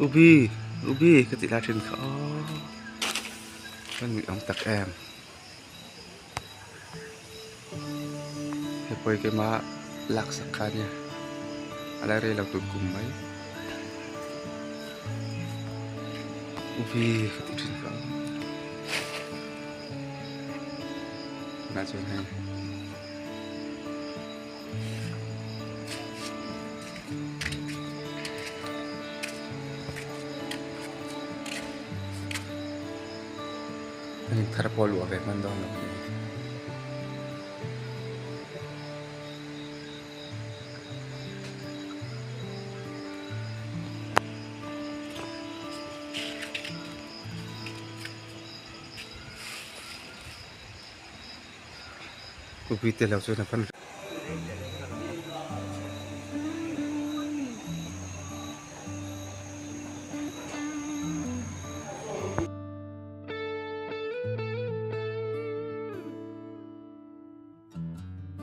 Ubi ubi ka tih lai thin kha aww ka nuih ang tak em he pawh hi keima laksak kha ania a la rei lo tur kum mai ubi ka tih thin kha aww tunah chuan hei. An thar pawh luah ve hman dawn lo a ni. Upi te lo chuan a pan.